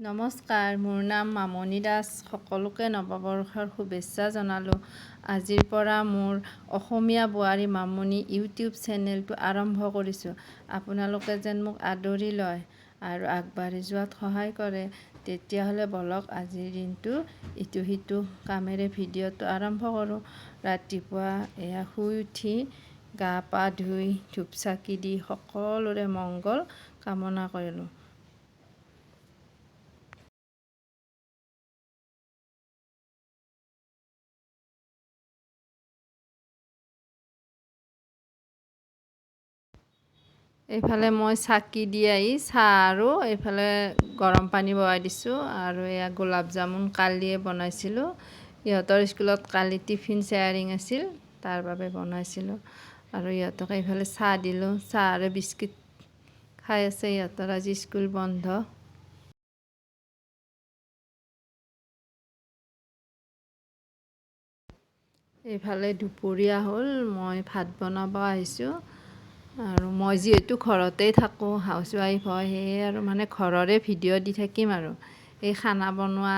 নমস্কাৰ, মোৰ নাম মামণি দাস। সকলোকে নৱবৰ্ষৰ শুভেচ্ছা জনালোঁ। আজিৰ পৰা মোৰ অসমীয়া বোৱাৰী মামণি ইউটিউব চেনেলটো আৰম্ভ কৰিছোঁ। আপোনালোকে যেন মোক আদৰি লয় আৰু আগবাঢ়ি যোৱাত সহায় কৰে। তেতিয়াহ'লে বলক, আজিৰ দিনটো ইটো সিটো কামেৰে ভিডিঅ'টো আৰম্ভ কৰোঁ। ৰাতিপুৱা এয়া শুই উঠি গা পা ধুই ধূপ চাকি দি সকলোৰে মংগল কামনা কৰিলোঁ। এইফালে মই চাকি দি আহি চাহ আৰু এইফালে গৰম পানী বহাই দিছোঁ। আৰু এয়া গোলাপ জামুন কালিয়ে বনাইছিলোঁ। ইহঁতৰ স্কুলত কালি টিফিন শ্বেয়াৰিং আছিল, তাৰ বাবে বনাইছিলোঁ। আৰু ইহঁতক এইফালে চাহ দিলোঁ, চাহ আৰু বিস্কিট খাই আছে। ইহঁতৰ আজি স্কুল বন্ধ। এইফালে দুপৰীয়া হ'ল, মই ভাত বনাব আহিছোঁ। আৰু মই যিহেতু ঘৰতেই থাকোঁ, হাউচ ৱাইফ হয়, সেয়ে আৰু মানে ঘৰৰে ভিডিঅ' দি থাকিম আৰু এই খানা বনোৱা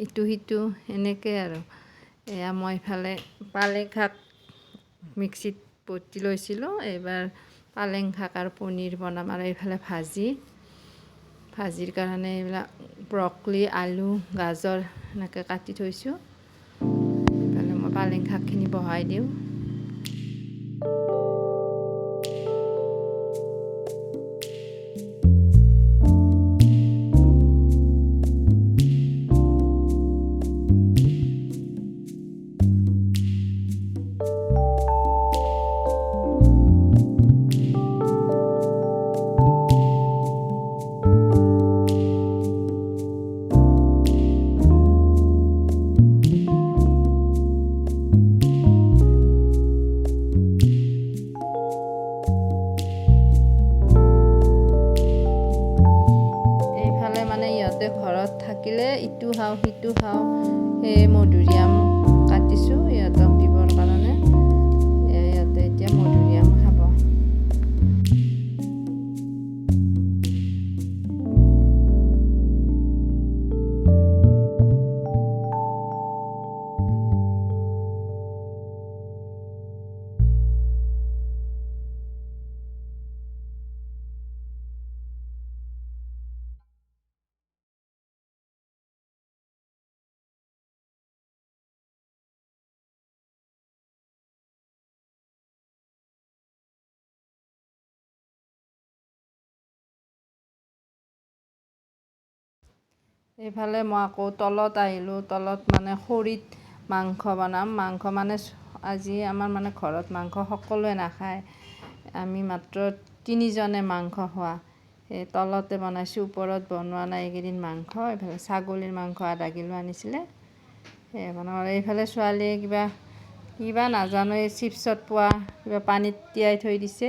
ইটো সিটো এনেকৈ আৰু। এয়া মই ইফালে পালেং শাক মিক্সিত বটি লৈছিলোঁ। এইবাৰ পালেং শাক আৰু পনীৰ বনাম। আৰু এইফালে ভাজি, ভাজিৰ কাৰণে এইবিলাক ব্ৰকলি, আলু, গাজৰ এনেকৈ কাটি থৈছোঁ। এইফালে মই পালেং শাকখিনি বহাই দিওঁ। এইফালে মানে ইহঁতে ঘৰত থাকিলে ইটো খাওঁ সিটো খাওঁ। সেই মধুৰিআম কাটিছোঁ ইহঁতক দিবৰ কাৰণে। ইহঁতে এতিয়া মধুৰিআম খাব। এইফালে মই আকৌ তলত আহিলোঁ। তলত মানে খৰিত মাংস বনাম। মাংস মানে আজি আমাৰ মানে ঘৰত মাংস সকলোৱে নাখায়, আমি মাত্ৰ তিনিজনে মাংস খোৱা। সেই তলতে বনাইছোঁ, ওপৰত বনোৱা নাই এইকেইদিন মাংস। এইফালে ছাগলীৰ মাংস আধা কিলো আনিছিলে, সেয়ে বনাওঁ। আৰু এইফালে ছোৱালীয়ে কিবা কিবা নাজানো, এই চিপছত পোৱা কিবা পানীত তিয়াই থৈ দিছে,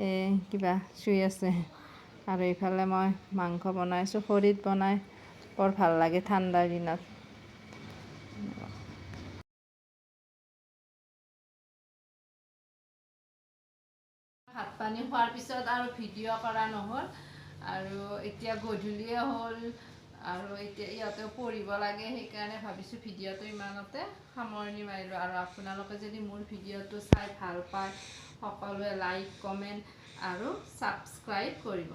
এই কিবা চুই আছে। আৰু এইফালে মই মাংস বনাইছোঁ, খৰিত বনাই বৰ ভাল লাগে ঠাণ্ডাৰ দিনত। ভাত পানী খোৱাৰ পিছত আৰু ভিডিঅ' কৰা নহ'ল। আৰু এতিয়া গধূলিয়ে হ'ল আৰু এতিয়া ইহঁতেও পঢ়িব লাগে, সেইকাৰণে ভাবিছোঁ ভিডিঅ'টো ইমানতে সামৰণি মাৰিলোঁ। আৰু আপোনালোকে যদি মোৰ ভিডিঅ'টো চাই ভাল পায়, সকলোৱে লাইক, কমেণ্ট আৰু ছাবস্ক্ৰাইব কৰিব।